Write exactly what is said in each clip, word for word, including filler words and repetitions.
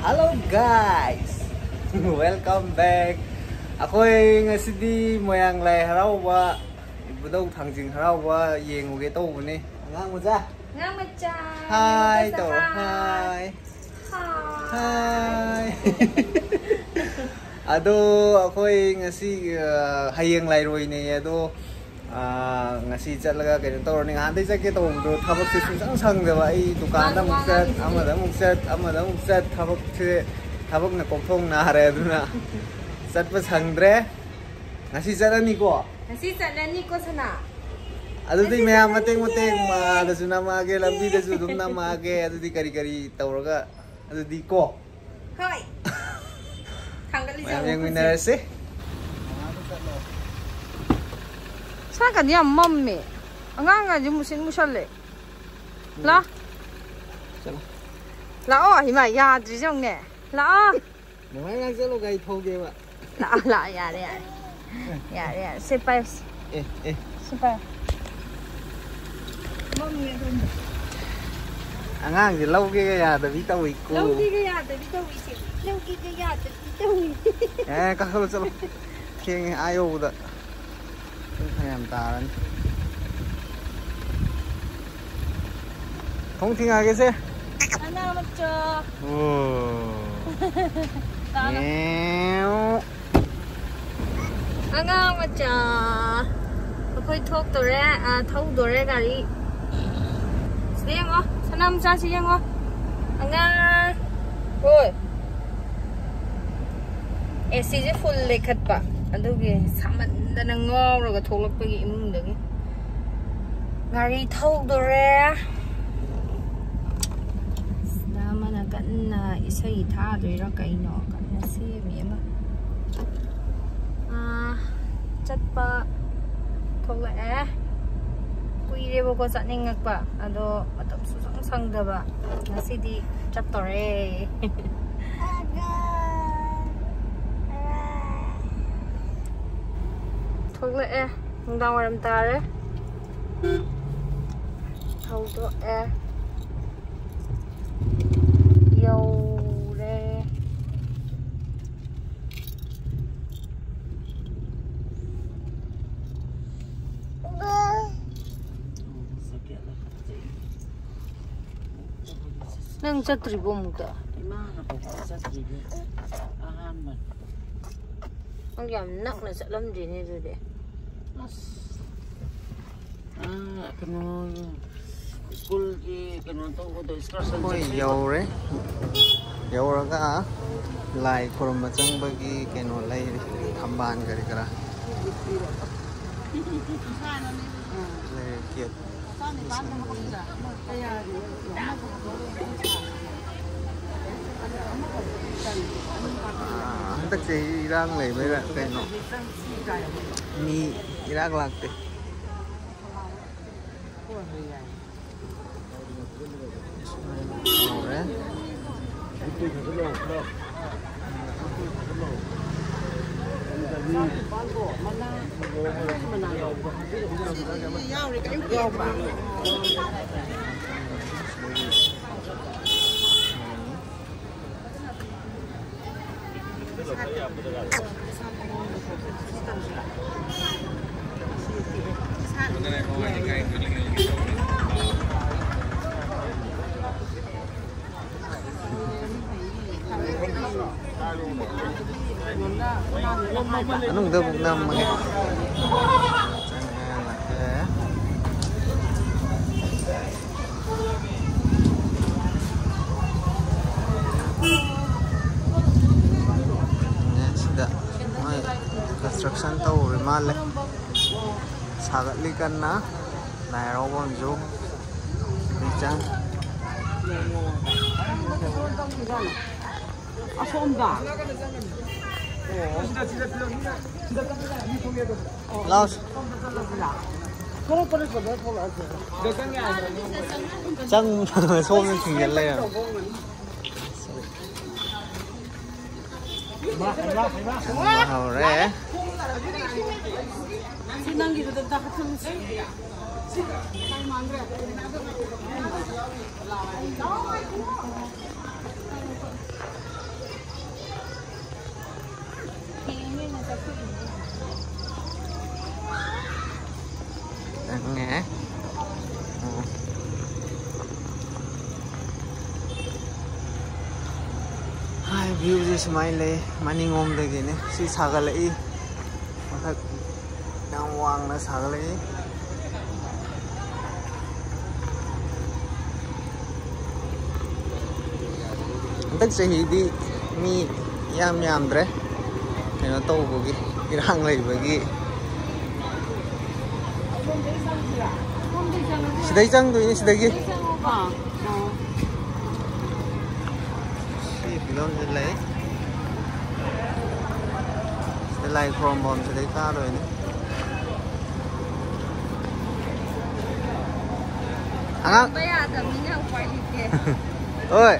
Hello guys, welcome back. ꯑꯩꯈꯣꯏ ꯉꯁꯤꯗꯤ ꯃꯣꯏꯔꯥꯡ ꯂꯥꯏ ꯍꯔꯥꯎꯕ, ꯏꯕꯨꯙꯧ ꯊꯥꯡꯖꯤꯡ ꯍꯔꯥꯎꯕ ꯌꯦꯡꯉꯨꯒꯦ ꯇꯧꯕꯅꯦ꯫ ꯑꯉꯥꯡ ꯃꯆꯥ, ꯉꯥꯡ ꯃꯆꯥ, ꯍꯥꯏ ꯉꯥꯡ ꯃꯆꯥ, ꯇꯧꯔꯣ, ꯍꯥꯏ꯫ ꯍꯥꯏ꯫ ꯍꯥꯏ꯫ ꯑꯗꯣ ꯑꯩꯈꯣꯏ ꯉꯁꯤ, ꯑ, ꯍꯌꯦꯡ ꯂꯥꯏꯔꯣꯏꯅꯦ꯫ ꯑꯗꯣ, ꯑ, ꯉꯁꯤ ꯆꯠꯂꯒ ꯀꯩꯅꯣ ꯇꯧꯔꯅꯤ꯫ ꯉꯍꯥꯟꯗꯩ ꯆꯠꯀꯦ ꯇꯧꯕꯗꯣ ꯊꯕꯛꯁꯦ ꯁꯨꯡꯁꯪ ꯁꯪꯗꯕ꯫ ꯑꯩ ꯗꯨꯀꯥꯟꯗ ꯑꯃꯨꯛ ꯆꯠ, ꯑꯃꯗ ꯑꯃꯨꯛ ꯆꯠ, ꯑꯃꯗ ꯑꯃꯨꯛ ꯆꯠ꯫ ꯊꯕꯛꯁꯦ, ꯊꯕꯛꯅ ꯀꯣꯛꯊꯣꯡ ꯅꯥꯔꯦ꯫ ꯑꯗꯨꯅ ꯆꯠꯄ ꯁꯪꯗ꯭ꯔꯦ꯫ ꯉꯁꯤ ꯆꯠꯂꯅꯤꯀꯣ? ꯉꯁꯤ ꯆꯠꯂꯅꯤꯀꯣ, ꯁꯅꯥ? ꯑꯗꯨꯗꯤ ꯉꯁꯤ ꯃꯌꯥꯝ ꯃꯇꯦꯛ ꯃꯇꯦꯛ ꯆꯠꯂꯅꯤꯌꯦ꯫ ꯃꯥꯗꯁꯨ ꯅꯝꯃꯛꯑꯒꯦ, ꯂꯝꯕꯤꯗꯁꯨ ꯑꯗꯨꯝ ꯅꯝꯃꯛꯑꯒꯦ꯫ ꯑꯗꯨꯗꯤ ꯀꯔꯤ ꯀꯔꯤ ꯇꯧꯔꯒ, ꯑꯗꯨꯗꯤ ꯀꯣ? ꯍꯣꯏ꯫ ꯊꯥꯡꯒꯠꯂꯤꯁꯦ ꯃꯌꯥꯝ ꯑꯃꯨꯛ ꯌꯦꯡꯃꯤꯟꯅꯔꯁꯤ꯫ ꯁꯥꯀꯗꯤ ꯌꯥꯝ ꯃꯝꯃꯦ꯫ ꯑꯉꯥꯡꯒꯁꯦ ꯃꯨꯁꯤꯟ ꯃꯨꯁꯜꯂꯦ꯫ ꯂꯥ꯫ ꯆꯠꯂꯣ꯫ ꯂꯥꯛꯑꯣ, ꯏꯃꯥ, ꯌꯥꯗ꯭ꯔꯤꯁꯦ ꯌꯦꯡꯉꯨꯅꯦ꯫ ꯂꯥꯛꯑꯣ꯫ ꯅꯨꯡꯉꯥꯏ ꯉꯥꯏ ꯆꯠꯂꯣ, ꯒꯥꯔꯤ ꯊꯧꯒꯦꯕ꯫ ꯂꯥꯛꯑꯣ, ꯂꯥꯛꯑꯣ, ꯌꯥꯔꯦ, ꯌꯥꯔꯦ꯫ ꯌꯥꯔꯦ, ꯌꯥꯔꯦ꯫ ꯁꯦ, ꯄꯥꯏꯌꯨ꯫ ꯑꯦ, ꯑꯦ꯫ ꯁꯤ ꯄꯥꯏꯌꯨ꯫ ꯃꯝꯃꯦ ꯑꯗꯣꯝꯗ꯫ ꯑꯉꯥꯡꯁꯦ ꯂꯧꯒꯦꯒ ꯌꯥꯗꯕꯤ ꯇꯧꯏꯀꯣ꯫ ꯂꯧꯒꯦꯒ ꯌꯥꯗꯕꯤ ꯇꯧꯏꯁꯦ꯫ ꯂꯧꯒꯦꯒ ꯌꯥꯗꯕꯤ ꯇꯧꯏ꯫ ꯑꯦ, ꯀꯥꯈꯠꯂꯣ ꯆꯠꯂꯣ꯫ ꯊꯦꯡꯉꯦ ꯑꯥ ꯌꯧꯕꯗ꯫ ꯄꯨꯡ ꯐꯅꯌꯥꯝ ꯇꯥꯔꯅꯤ꯫ ꯊꯣꯡ ꯊꯤꯡꯉꯛꯑꯒꯦꯁꯦ꯫ ꯑꯉꯥꯡ ꯃꯆꯥ꯫ ꯑꯣ꯫ ꯇꯥꯔꯣ꯫ ꯑꯦꯎ꯫ ꯑꯉꯥꯡ ꯃꯆꯥ꯫ ꯑꯩꯈꯣꯏ ꯊꯣꯛꯇꯣꯔꯦ, ꯑ, ꯊꯧꯗꯣꯔꯦ ꯒꯥꯔꯤ꯫ ꯁꯤꯗ ꯌꯦꯡꯉꯣ, ꯁꯅꯥ ꯃꯆꯥꯁꯤ ꯌꯦꯡꯉꯣ꯫ ꯑꯉꯥꯡ꯫ ꯍꯣꯏ꯫ ꯑꯦ ꯁꯤꯁꯦ ꯐꯨꯜ ꯂꯩꯈꯠꯄ, ꯑꯗꯨꯒꯤ ꯁꯥꯃꯟꯗꯅ ꯉꯥꯎꯔꯒ ꯊꯣꯛꯂꯛꯄꯒꯤ ꯏꯃꯨꯡꯗꯒꯤ꯫ ꯒꯥꯔꯤ ꯊꯧꯗꯣꯔꯦ꯫ ꯁꯤꯗ ꯑꯃꯅ ꯀꯟꯅ ꯏꯁꯩ ꯊꯥꯗꯣꯏꯔꯥ ꯀꯩꯅꯣ, ꯀꯟꯅ ꯁꯦꯝꯃꯤ ꯑꯃ꯫ ꯑꯥ, ꯆꯠꯄ ꯊꯣꯛꯂꯛꯑꯦ꯫ ꯀꯨꯏꯔꯦꯕꯀꯣ ꯆꯠꯅꯤꯡꯉꯛꯄ, ꯑꯗꯣ ꯃꯇꯝ ꯁꯨꯡꯁꯪ ꯁꯪꯗꯕ꯫ ꯉꯁꯤꯗꯤ ꯆꯠꯇꯣꯔꯦ꯫ ꯊꯣꯛꯂꯛꯑꯦ, ꯅꯨꯡꯗꯥꯡ ꯋꯥꯏꯔꯝ ꯇꯥꯔꯦ꯫ ꯊꯧꯗꯣꯛꯑꯦ꯫ ꯌꯧꯔꯦ꯫ ꯅꯪ ꯆꯠꯇ꯭ꯔꯤꯕꯣ ꯑꯃꯨꯛꯇ? ꯏꯃꯥꯅ ꯄꯣꯛꯄ ꯆꯠꯇ꯭ꯔꯤꯕ ꯑꯍꯥꯟꯕꯅꯤ꯫ ꯅꯪ ꯌꯥꯝ ꯅꯛꯅ ꯆꯠꯂꯝꯗꯦꯅꯦ ꯑꯗꯨꯗꯤ꯫ ꯑꯁ꯫ ꯑꯥ, ꯀꯩꯅꯣ, ꯁ꯭ꯀꯨꯜꯒꯤ ꯀꯩꯅꯣ ꯇꯧꯕꯗꯣ, excursion ꯑꯩꯈꯣꯏ ꯆꯠꯄꯗꯣ꯫ ꯌꯧꯔꯦ꯫ ꯌꯧꯔꯒ ꯂꯥꯏ ꯈꯨꯔꯨꯝꯕ ꯆꯪꯕꯒꯤ ꯀꯩꯅꯣ ꯂꯩꯔꯤ, ꯊꯝꯕꯥꯜ ꯀꯔꯤ ꯀꯔꯥ꯫ ꯂꯩꯔꯦ, gate꯫ ꯑꯥ, ꯍꯟꯗꯛ ꯆꯍꯤ ꯏꯔꯥꯡ ꯂꯩꯕꯩꯔꯥ ꯀꯩꯅꯣ, ꯃꯤ ꯏꯔꯥꯛ ꯂꯥꯛꯇꯦ꯫ ꯍꯧꯔꯦ꯫ ꯃꯅꯨꯡꯗ ꯑꯃꯨꯛ ꯅꯝꯃꯒꯦ꯫ ꯆꯪꯉꯛꯑꯦ꯫ ꯁꯤꯗ ꯃꯣꯏ construction ꯇꯧꯔꯤ ꯃꯥꯜꯂꯦ꯫ ꯁꯥꯒꯠꯂꯤ ꯀꯟꯅ꯫ ꯂꯥꯏ ꯍꯔꯥꯎꯐꯝꯁꯨ ꯃꯤ ꯆꯪ꯫ ꯑꯁꯣꯝꯗ꯫ ꯂꯥꯎ꯫ ꯆꯪ꯫ ꯁꯣꯝꯗ ꯊꯤꯡꯖꯤꯜ ꯂꯩꯔꯝꯃꯦ꯫ ꯆꯪꯕ ꯍꯧꯔꯦ꯫ ꯁꯤ ꯅꯪꯒꯤꯗꯨꯗ ꯑꯝꯇ ꯍꯥꯞꯆꯜꯂꯨꯁꯤ꯫ ꯁꯤ ꯃꯥꯡꯈ꯭ꯔꯦ꯫ ꯆꯪꯉꯦ꯫ ꯑꯣ꯫ Viewꯁꯦ ꯁꯨꯃꯥꯏꯅ ꯂꯩ꯫ ꯃꯅꯤꯡꯂꯣꯝꯗꯒꯤꯅꯦ ꯁꯤ ꯁꯥꯒꯠꯂꯛꯏ꯫ ꯃꯊꯛ ꯌꯥꯝ ꯋꯥꯡꯅ ꯁꯥꯒꯠꯂꯛꯏ꯫ ꯍꯟꯗꯛ ꯆꯍꯤꯗꯤ ꯃꯤ ꯌꯥꯝ ꯌꯥꯝꯗ꯭ꯔꯦ, ꯀꯩꯅꯣ ꯇꯧꯕꯒꯤ, ꯏꯔꯥꯡ ꯂꯩꯕꯒꯤ꯫ ꯁꯤꯗꯩ ꯆꯪꯗꯣꯏꯅꯤ, ꯁꯤꯗꯒꯤ꯫ ꯁꯤ ꯐꯤꯕꯝꯁꯤ ꯂꯩ꯫ ꯁꯤꯗ ꯂꯥꯏ ꯈꯨꯔꯨꯝꯐꯝ ꯁꯤꯗꯩ ꯀꯥꯗꯣꯏꯅꯤ꯫ ꯑꯉꯥꯡ ꯆꯪꯕ ꯌꯥꯗꯕꯅꯤꯅ ꯎꯄꯥꯏ ꯂꯩꯇꯦ꯫ ꯍꯣꯏ꯫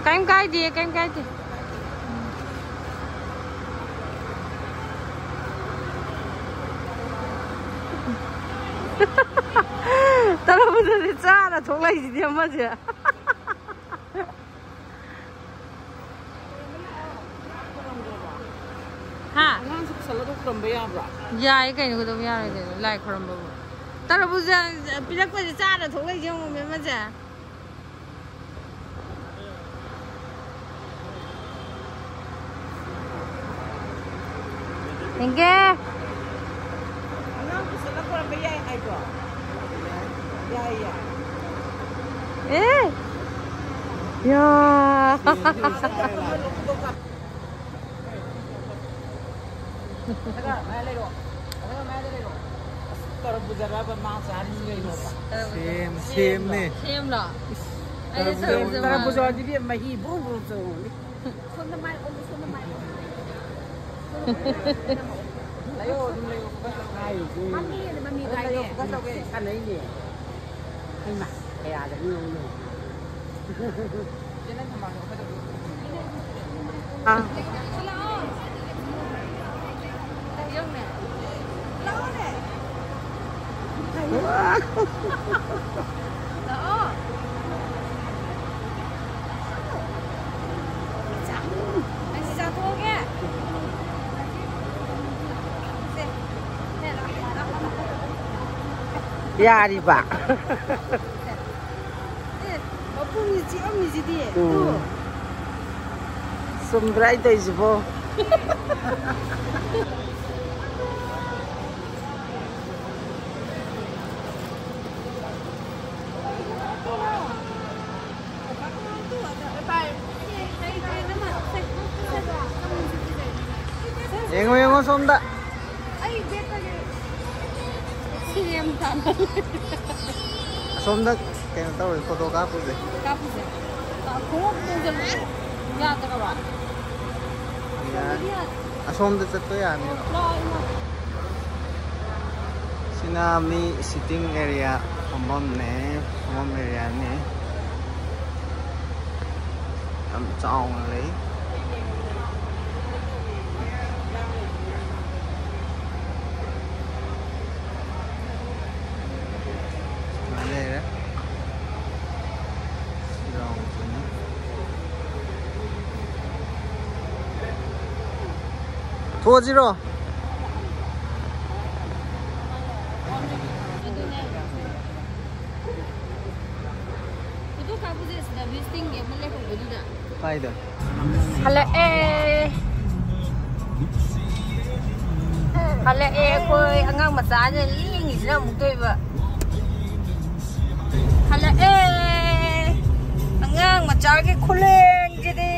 ꯀꯩꯝ ꯀꯥꯏꯗꯦ, ꯀꯩꯝ ꯀꯥꯏꯗꯦ꯫ ꯇꯔꯕꯨꯖꯁꯦ ꯆꯥꯔ ꯊꯣꯛꯂꯛꯏꯁꯤꯗꯤ ꯑꯃꯁꯦ꯫ ꯁꯜꯂꯒ ꯈꯨꯔꯨꯝꯕ ꯌꯥꯕ꯭ꯔꯣ? ꯌꯥꯏ ꯀꯩꯅꯣ, ꯀꯩꯗꯧꯕ ꯌꯥꯔꯣꯏ ꯀꯩꯅꯣ, ꯂꯥꯏ ꯈꯨꯔꯨꯝꯕꯕꯨ꯫ ꯇꯔꯕꯨꯖ ꯄꯤꯔꯛꯄꯁꯦ ꯆꯥꯔ ꯊꯣꯛꯂꯛꯏꯁꯦ ꯌꯦꯡꯉꯣ, ꯃꯦꯝ ꯑꯃꯁꯦ꯫ ꯌꯦꯡꯒꯦ꯫ ꯑꯉꯥꯡ ꯄꯨꯁꯜꯂ ꯈꯣꯏꯔꯝꯕ ꯌꯥꯏ ꯍꯥꯏꯗꯣ? ꯌꯥꯏ, ꯌꯥꯏ꯫ ꯑꯦ! ꯌꯥ! ꯈꯔ ꯃꯌꯥ ꯂꯩꯔꯣ꯫ ꯈꯔ ꯃꯌꯥꯗ ꯂꯩꯔꯣ꯫ ꯑꯁ, ꯇꯔꯕꯨꯖꯔꯕ ꯃꯥ ꯆꯥꯔꯤꯁꯤ ꯀꯩꯅꯣꯕ? ꯁꯦꯝ, ꯁꯦꯝꯅꯦ꯫ ꯁꯦꯝꯂꯣ? ꯑꯩꯗꯤ ꯇꯔꯕꯨꯖ ꯇꯔꯕꯨꯖ ꯇꯔꯕꯨꯖ ꯃꯥꯜꯂꯦ꯫ ꯑꯗꯨꯗꯤ ꯃꯍꯤ ꯕ꯭ꯔꯨ ꯕ꯭ꯔꯨ ꯆꯣꯡꯉꯅꯤ꯫ ꯁꯣꯝꯗ ꯃꯥꯏ ꯑꯣꯟꯂꯨ, ꯁꯣꯝꯗ ꯃꯥꯏ ꯑꯣꯟꯂꯨ꯫ ꯂꯩꯌꯣ, ꯑꯗꯨꯝ ꯂꯩꯌꯣ, ꯐꯣꯀꯁ ꯇꯧꯒꯦ꯫ ꯍꯥꯏꯔꯤꯁꯦ꯫ ꯃꯃꯤ, ꯃꯃꯤ ꯑꯗꯨꯝ ꯂꯩꯌꯣ, ꯇꯥꯏꯅꯦ꯫ ꯐꯣꯀꯁ ꯇꯧꯒꯦ꯫ ꯁꯥꯟꯅꯩꯅꯦ꯫ ꯍꯩꯃꯥ, ꯀꯌꯥꯗꯅꯤ ꯌꯦꯡꯉꯨꯅꯦ꯫ ꯆꯦ, ꯅꯪ ꯊꯝꯕꯥꯜꯗꯣ ꯀꯩꯗꯧꯒꯦ? ꯑꯥ꯫ ꯂꯥꯛꯑꯣ꯫ ꯌꯦꯡꯉꯨꯅꯦ꯫ ꯂꯥꯛꯑꯣꯅꯦ꯫ ꯂꯥꯛꯑꯣ꯫ ꯆꯥ-, ꯑꯩꯁꯤ ꯆꯥꯊꯣꯛꯑꯒꯦ꯫ ꯁꯦ, ꯁꯦ, ꯂꯥꯛꯑꯣ, ꯂꯥꯛꯑꯣ, ꯂꯥꯛꯑꯣ꯫ ꯌꯥꯔꯤꯕ꯫ ꯁꯦ꯫ ꯑꯦ, ꯃꯄꯨꯝꯁꯤ ꯆꯤꯛꯑꯝꯃꯤꯁꯤꯗꯤ꯫ ꯎꯝ꯫ ꯇꯨ꯫ ꯆꯨꯝꯕ꯭ꯔꯥ ꯑꯩ ꯇꯧꯔꯤꯁꯤꯕꯣ? ꯌꯦꯡꯉꯣ, ꯌꯦꯡꯉꯣ ꯁꯣꯝꯗ꯫ ꯑꯩ ꯕꯦꯠꯇꯒꯤ ꯁꯤ ꯌꯥꯝ ꯇꯥꯟꯅ꯫ ꯑꯁꯣꯝꯗ ꯀꯩꯅꯣ ꯇꯧꯔꯦ, ꯐꯣꯇꯣ ꯀꯥꯞꯄꯨꯁꯦ꯫ ꯀꯥꯞꯄꯨꯁꯦ꯫ ꯈꯣꯡꯎꯞ ꯇꯣꯡꯁꯤꯜꯂꯨ꯫ ꯌꯥꯗ꯭ꯔꯕ? ꯌꯥꯅꯤ꯫ ꯑꯁꯣꯝꯗ ꯆꯠꯄ ꯌꯥꯅꯤ꯫ ꯂꯥꯛꯑꯣ, ꯏꯃꯥ꯫ ꯁꯤꯅ ꯃꯤ ꯁꯤꯇꯤꯡ ꯑꯦꯔꯤꯌꯥ, ꯐꯝꯐꯝꯅꯦ, ꯐꯝꯐꯝ ꯑꯦꯔꯤꯌꯥꯅꯤ꯫ ꯌꯥꯝ ꯆꯥꯎꯅ ꯂꯩ꯫ ꯁꯨꯃꯥꯏꯅ ꯂꯩꯔꯦ꯫ ꯁꯤ ꯂꯥꯎꯕꯁꯤꯅ꯫ ꯊꯣꯛꯑꯁꯤꯔꯣ? ꯍꯜꯂꯛꯑꯦ꯫ ꯍꯜꯂꯛꯑꯦ ꯑꯩꯈꯣꯏ꯫ ꯑꯉꯥꯡ ꯃꯆꯥꯅ ꯂꯦꯡꯉꯤꯁꯤꯅ ꯑꯃꯨꯛꯇꯣꯏꯕ꯫ ꯍꯜꯂꯛꯑꯦ꯫ ꯑꯉꯥꯡ ꯃꯆꯥꯒꯤ ꯈꯨꯂꯦꯡꯁꯤꯗꯤ꯫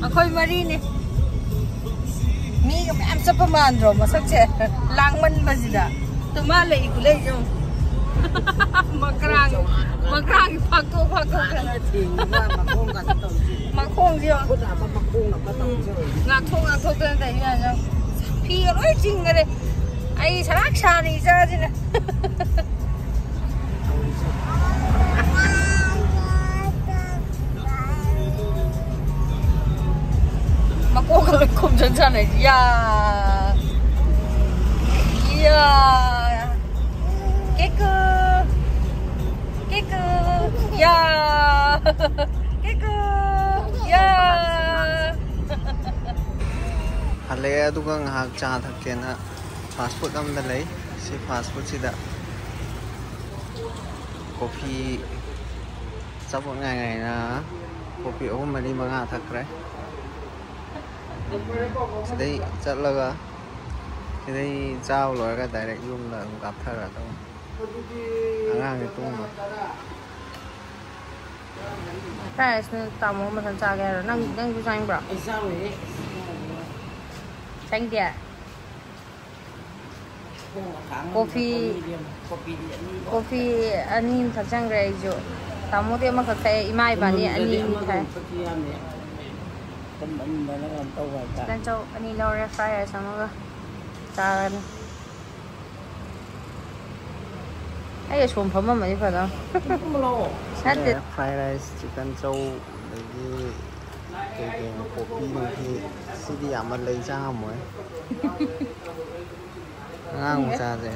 ꯑꯩꯈꯣꯏ ꯃꯔꯤꯅꯦ꯫ ꯃꯤꯒ ꯃꯌꯥꯝ ꯆꯠꯄ ꯃꯥꯟꯗ꯭ꯔꯣ ꯃꯁꯛꯁꯦ? ꯂꯥꯡꯃꯟꯕꯁꯤꯗ꯫ ꯇꯨ ꯃꯥ ꯂꯩ ꯈꯨꯂꯩꯁꯦ ꯌꯦꯡꯉꯨ꯫ ꯃꯀ꯭ꯔꯥꯡ, ꯃꯀ꯭ꯔꯥꯡ ꯐꯥꯛꯇꯣꯛ ꯐꯥꯛꯇꯣꯛꯇꯅ꯫ ꯊꯦꯡꯉꯤꯕ ꯃꯈꯣꯡꯒꯁꯦ ꯇꯧꯔꯤꯁꯦ꯫ ꯃꯈꯣꯡꯁꯦ ꯌꯦꯡꯉꯨ꯫ ꯈꯨꯠ ꯑꯃ ꯃꯈꯣꯡ ꯑꯃ ꯇꯧꯔꯤꯁꯦ꯫ ꯉꯥꯛꯊꯣꯛ ꯉꯥꯛꯊꯣꯛꯇꯅ ꯇꯧꯔꯤ ꯃꯌꯥꯝꯁꯦ ꯌꯦꯡꯉꯨ꯫ ꯐꯤꯒ ꯂꯣꯏ ꯆꯤꯡꯈꯔꯦ꯫ ꯑꯩ ꯁꯔꯥꯛ ꯁꯥꯔꯦ ꯏꯆꯥꯁꯤꯅ꯫ ꯃꯀꯣꯛꯀ ꯂꯣꯏ ꯈꯨꯝꯖꯟ ꯁꯥꯟꯅꯩ꯫ ꯌꯥ꯫ ꯌꯥ꯫ ꯀꯦꯀꯨ꯫ ꯀꯦꯀꯨ꯫ ꯌꯥ꯫ ꯀꯦꯀꯨ꯫ ꯌꯥ꯫ ꯍꯜꯂꯛꯑꯦ, ꯑꯗꯨꯒ ꯉꯥꯏꯍꯥꯛ ꯆꯥ ꯊꯛꯀꯦꯅ ꯐꯥꯁ ꯐꯨꯗ ꯑꯃꯗ ꯂꯩ꯫ ꯁꯤ ꯐꯥꯁ ꯐꯨꯗꯁꯤꯗ ꯀꯣꯐꯤ, ꯑꯆꯥꯄꯣꯠ ꯉꯥꯏ ꯉꯥꯏꯅ ꯀꯣꯐꯤ ꯑꯍꯨꯝ, ꯃꯔꯤ, ꯃꯉꯥ ꯊꯛꯈ꯭ꯔꯦ꯫ ꯁꯤꯗꯩ ꯆꯠꯂꯒ, ꯁꯤꯗꯩ ꯆꯥꯕ ꯂꯣꯏꯔꯒ ꯗꯥꯏꯔꯦꯛ ꯌꯨꯝꯗ ꯑꯗꯨꯝ ꯀꯥꯞꯊꯔꯗꯧꯅꯤ꯫ ꯑꯉꯥꯡꯗꯤ ꯇꯨꯝꯈ꯭ꯔꯦ꯫ ꯐ꯭ꯔꯥꯏ ꯔꯥꯏꯁꯅ ꯇꯥꯃꯣ ꯃꯊꯟ ꯆꯥꯒꯦ ꯍꯥꯏꯔꯣ? ꯅꯪ, ꯅꯪꯁꯨ ꯆꯥꯅꯤꯡꯕ꯭ꯔꯣ? ꯑꯩ ꯆꯥꯔꯣꯏꯍꯦ꯫ ꯆꯥꯅꯤꯡꯗꯦ? ꯈꯣꯡ ꯑꯈꯥꯡ ꯑꯃ ꯀꯣꯐꯤ꯫ ꯊꯛꯄ ꯃꯤꯗꯤ ꯑꯃ, ꯀꯣꯐꯤꯗꯤ ꯑꯅꯤ ꯂꯣꯏ ꯀꯣꯐꯤ ꯊꯛꯑꯦ꯫ ꯑꯅꯤ ꯑꯃ ꯊꯛꯆꯟꯈ꯭ꯔꯦ ꯑꯩꯁꯨ꯫ ꯇꯥꯃꯣꯗꯤ ꯑꯃꯈꯛ ꯊꯛꯑꯦ, ꯏꯃꯥ ꯏꯕꯥꯅꯤ ꯊꯨꯝ ꯑꯅꯤ ꯃꯨꯟꯗꯗꯤ ꯑꯅꯤ ꯑꯃ ꯊꯛꯑꯦ꯫ ꯊꯛꯄꯁꯨ ꯌꯥꯝꯃꯦ꯫ ꯊꯨꯝ ꯃꯨꯟꯗꯅ ꯀꯩꯅꯣ ꯇꯧꯕ ꯍꯥꯏꯇꯥꯔꯦ꯫ ꯆꯤꯛꯀꯟ ꯆꯧ ꯑꯅꯤ ꯂꯧꯔꯦ, ꯐ꯭ꯔꯥꯏ ꯔꯥꯏꯁ ꯑꯃꯒ ꯆꯥꯔꯅꯤ꯫ ꯑꯩ ꯑꯁꯣꯝ ꯐꯝꯃꯝꯃꯗꯤ ꯐꯗꯧꯅꯤ꯫ ꯀꯨꯝꯃ ꯂꯥꯛꯑꯣ꯫ ꯅꯠꯇꯦ꯫ ꯐ꯭ꯔꯥꯏ ꯔꯥꯏꯁ, ꯆꯤꯛꯀꯟ ꯆꯧ, ꯑꯗꯒꯤ ꯀꯩ ꯀꯩꯅꯣ, ꯀꯣꯐꯤ ꯅꯨꯡꯐꯤ, ꯁꯤꯗꯤ ꯌꯥꯝꯃꯜꯂꯦ, ꯑꯩ ꯆꯥ ꯉꯝꯃꯣꯏ꯫ ꯑꯉꯥꯡ ꯃꯆꯥꯁꯦ꯫